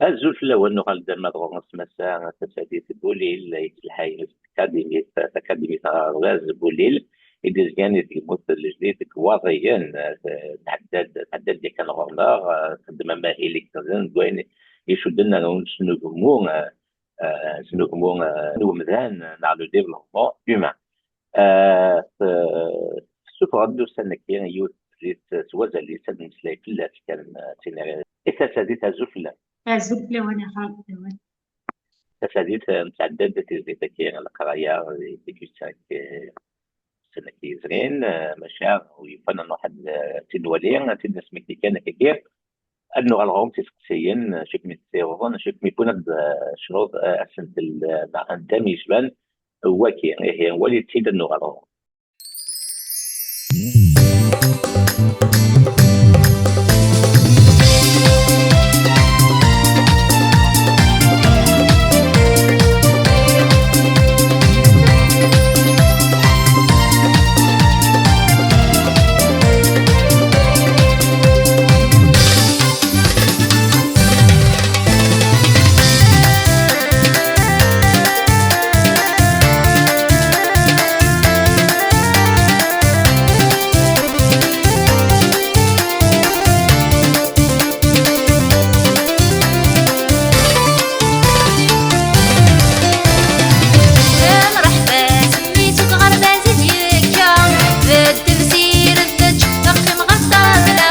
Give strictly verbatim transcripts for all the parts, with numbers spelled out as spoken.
Azul fell-awen, nuɣal-d ama d ɣur-neɣ s massa tasadit Bulil, yettselḥay s takadimit, takadimit aɣerbaz Bulil, i d-izgan i tgelmut n lejdid deg Iwaḍiyen. Eh, tɛedda-d, tɛedda-d yakan ɣur-neɣ, eh, txeddem amahil igerrzen deg wayen icudden ar unesnugmu, eh, eh, unesnugmu, eh, n umdan, neɣ le développement humain. Eh, t-, tessufeɣ-d ussan-agi yiwet n tezlit s wazal-is, ad nemmeslay fell-as kan, eh, d tin ara, i tasadit, azul fell-am. Azul fell-awen, axir fell-awen. Tasadit, eh, nesɛedda-d tizlit-agi, leqraya di Bibliothèque, eh, ussan-agi yezrin, eh, maca ur yufan ad nruḥ ad, eh, tt-id-nwali, ad tt-id-nesmekti kan akkagi. Ad nuɣal ɣur-m s iseqsiyen, acu i kem-id-ssiwḍen, acu i kem-yewwin ad d-tecnuḍ, eh, asentel, eh, neɣ andam yecban wagi. Ihi, wali-tt-id, ad nuɣal ɣur-m. Mreḥba, semmi-s uɣerbaz i d-yekka, beddel s ired. Teǧǧ aqim ɣef ṭṭabla,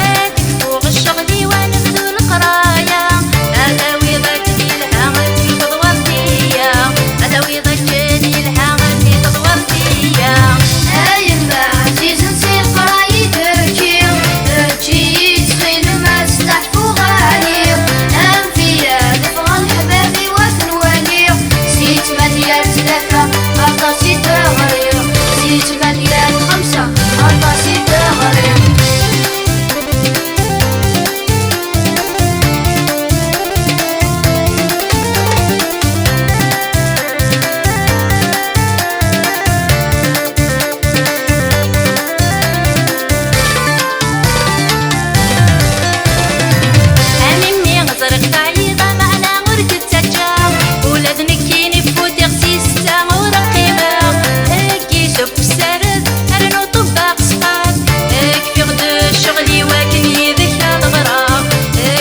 ad ikfuɣ ccɣel-iw, ad nebdu leqraya. Ad awiḍ akken yelha, ad tefkeḍ werdiya. Ad awiḍ akken yelha, ad tefkeḍ werdiya. A yemma ɛzizen, si leqraya i d-tekki, eǧǧ-iyi ttxil-m ad steɛfuɣ ɛni. Anef-iyi ad ffɣen leḥbab-iw ad ten-waliɣ. Si tmanya ar tlata, aṭas i d-ɣriɣ. Si tmanya ar xemsa, aṭas i d-ɣriɣ. A mmi, ẓriɣ teɛyiḍ, ameɛna ur k-ttaǧǧaɣ. Ula d nekkini futiɣ si ssetta ur qqimeɣ. Deg isefsaren rnu ṭebbaɣ ṣṣfat. Kfiɣ-d ccɣel-iw akken yid-k ad ɣreɣ.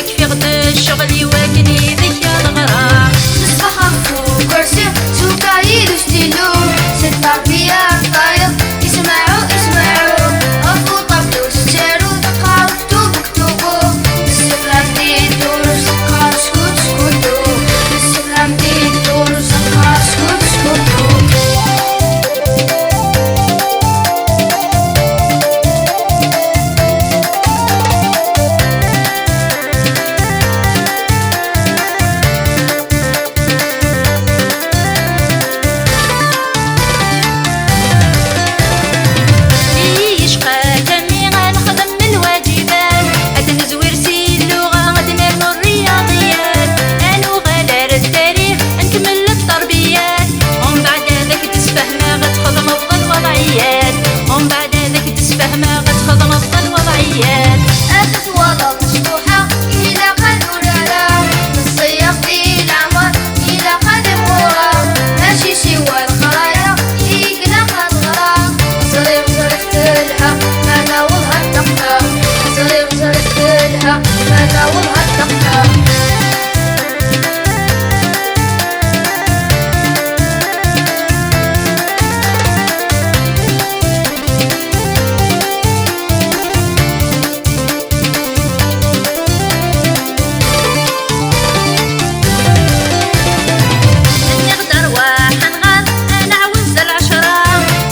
Kfiɣ-d ccɣel-iw akken yid-k ad ɣreɣ. Ṣṣbeḥ ɣef ukersi, sukaɣ yid-s tilu. S tterbiya tayeḍ, ismaɛu, ismaɛu. Ɣef uṭablu tettaru, teqqar Tubu, tubu, tessefhem-d-iyi ddurus, teqqar skud, skud, tessefhem-d-iyi ddurus, teqqar skud, skud. I yecqa Kami ad nexdem lwaǧibat, ad nezwir si lluɣa, ad nernu rriyaḍiyat, ad nuɣal ar ttarix, ad nkemmel tterbiyat, umbeɛd ad ak-d-sfehmeɣ ad txedmeḍ lwaḍɛiyat, umbeɛd ad ak-d-sfehmeɣ ad txedmeḍ lwaḍɛiyat. Ad twalaḍ mecṭuḥa, ilaq ad urareɣ, meẓẓiyeɣ di leɛmer, ilaq ad iqqureɣ, mačči siwa leqraya i ilaq ad ɣreɣ. Ẓriɣ, ẓriɣ telha, ma naweḍ ad teqqa. Ẓriɣ, ẓriɣ telha, ma naweḍ ad teqqa. Nniɣ-d arwaḥ ad nɣer, ad nɛawez lɛecṛa,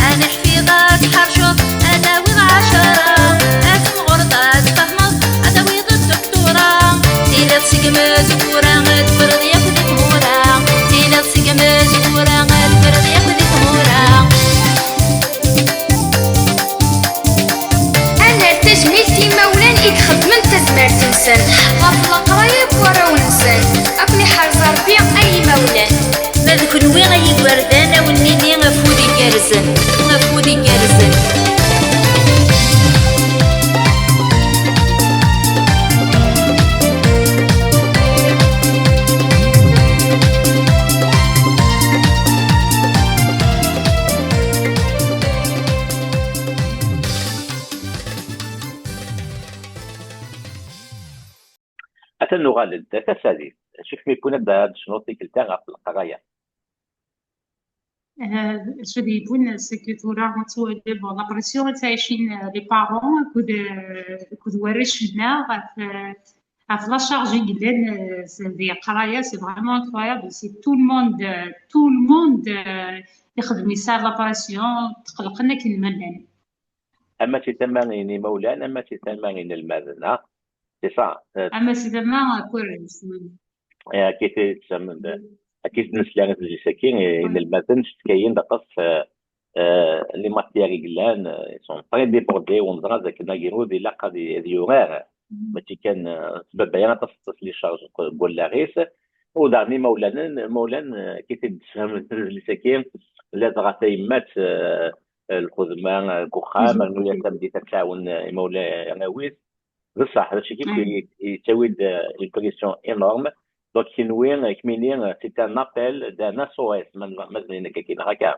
ad neḥfiḍ, ad tḥercuḍ, ad awiɣ ɛecṛa, ad temɣureḍ, ad tfehmeḍ, ad tawiḍ duktura. Atan uɣalen-d, a Tasadit. Acu i kem-yewwin ad d-tecnuḍ tikkelt-a ɣef leqraya? Euh, je dis, c'est que tura ad twaliḍ, bon, la pression ad tt-ɛicen, euh, les parents akked, euh, akked warrac-nneɣ ɣef, euh, ɣef la charge i yellan, euh, di leqraya, c'est vraiment incroyable. C'est tout le monde, euh, tout le monde, euh, ixeddem, yesɛa la pression, tqelqen akken ma llan. Ama si tama n yimawlan, ama si tama n yinelmaden, ah, c'est ça. Euh, ama si tama n warrac. Akka i d-nesla i tezlit-agi, inelmaden cetkayen aṭas, euh, euh, les matières i yellan, euh, ils sont très débordés, ur neẓra d akken agrud ilaq ad, ad yurar, mačči kan, euh, s baba aṭas, aṭas les charges deg wallaɣ-is, u daɣen imawlanen, imawlan, euh, akka i d-tessefhem tezlit-agi, ladɣa tayemmat, euh, euh, lxedma, euh, deg uxxam, rnu-yas tameddit ad tɛawen, euh, imawlan arraw-is, d ṣṣeḥ, d acu i yettawi-d, euh, une pression énorme. Donc, kenwi, euh, kemmini, euh, c'est un appel d'un S O S, ma, ma, ma d-nini akka, neɣ akka?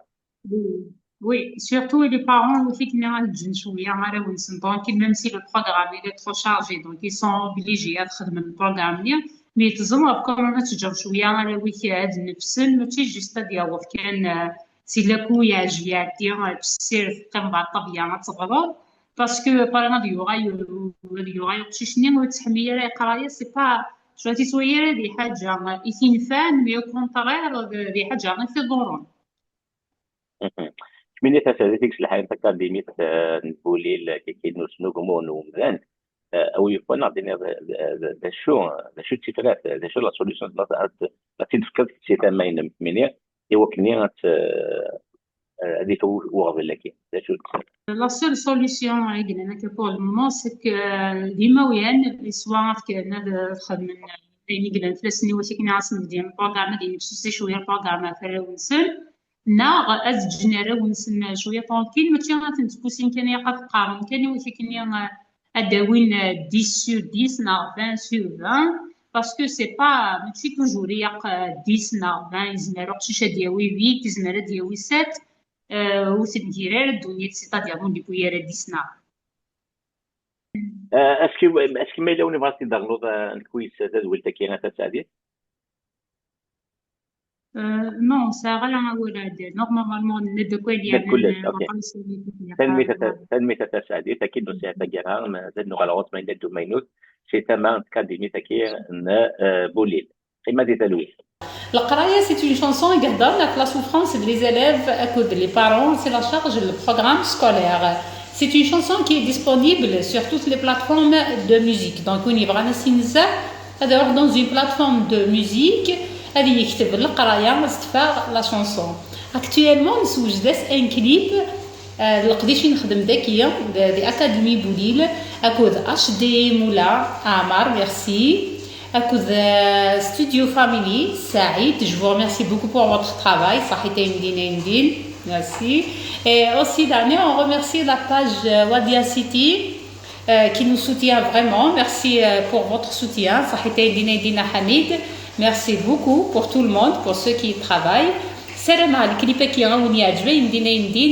Oui, oui, surtout les parents, wi k-nniɣ ad ǧǧen cwiya arraw-nsen. Donc, même si le programme il est trop chargé, donc ils sont obligés ad xedmen le programme-nni, mais teẓriḍ, quand même, ad teǧǧeḍ cwiya arraw-ik ad nefsen, mačči juste ad yaweḍ kan, euh, si laku yeɛjeb iɛeddi, euh, tessirt teqqimeḍ ɣer ṭṭabla ad teɣreḍ, parce que après ad yuɣal, ad yuɣal uqcic-nni ur yettḥemmil ara yeqra, c'est pas, je vois, ur yettwali ara d lḥaǧa i t-yenfɛen, mais au contraire, d, d lḥaǧa i t-iḍurren. Mhm. Kemmini Tasadit, i yesselḥayen takadimit, eh, n Bulil, eh, kiki n usnugmu n umdan, eh, a wi yufan ad d-tiniḍ, eh, d, d, d acu, d acu d tifrat, d acu la solution, la, la, la tt-id-tefkiḍ si tama-inem, kemmini, i wakken ad, eh, ad yeffeɣ u-, uɣbel-agi. D acu d... La seule solution i yellan akka pour le moment, c'est que, euh, d imawlan, soit ad kkren ad xedmen ayen i yellan fell-asen i wakken ad asen-d-yini programme, ad yemsusi cwiya programme ɣef arraw-nsen, neɣ ad ǧǧen arraw-nsen cwiya tranquille, mačči ad ten-ttpusin kan ilaq ad qqaren kan i wakken, euh, ad d-awin, euh, dix sur dix neɣ vingt sur vingt, parce que c'est pas, mačči toujours ilaq, euh, dix neɣ vingt, yezmer uqcic ad d-yawi huit, yezmer ad d-yawi sept, euh, ur tengir ara ddunit, c'est-à-dire ur d-yewwi ara dix neɣ... Euh, est-ce que, est-ce que ma yella win yebɣa ad t-id-ternuḍ, euh, nekk wis tadwilt-agi, a Tasadit? Euh, non, sɛiɣ ala awal ad d-rnuɣ. Normalement, nenna-d akk ayen... Mbeɛd kullec, ok. Tanemmirt a Ta-, tanemmirt a Tasadit. Akin n usiɛet taggara, mazal nuɣal ɣur-s ma yella d umaynut si tama n tkadimit-agi n, euh, Bulil. Qima di talwit. Leqraya, c'est une chanson i ihedren ɣef la souffrance des élèves akked les parents, c'est la charge, le programme scolaire. C'est une chanson qui est disponible sur toutes les plateformes de musique. Donc, win yebɣan ad as-yini nezzeh, ad iruḥ dans une plateforme de musique, ad yekteb leqraya, ad s-teffeɣ la chanson. Actuellement, nessewjed-as un clip, euh, leqdic i nexdem dagi, de, de Académie Bulil, akked H D Moula Amar, merci. Akked, euh, Studio Family, Saïd, je vous remercie beaucoup pour votre travail. Saḥit ayendin, ayendin. Merci. Et aussi, dernier, on remercie la page, euh, Wadia City, euh, qui nous soutient vraiment. Merci, euh, pour votre soutien. Saḥit ayendin, ayendin a Hamid. Merci beaucoup pour tout le monde, pour ceux qui travaillent. Salam a clip-agi a wen-yeɛǧeb, ayendin, ayendin.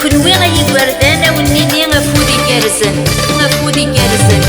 Kenwi ay igerdan, a wen-nini afud igerrzen, afud igerrzen.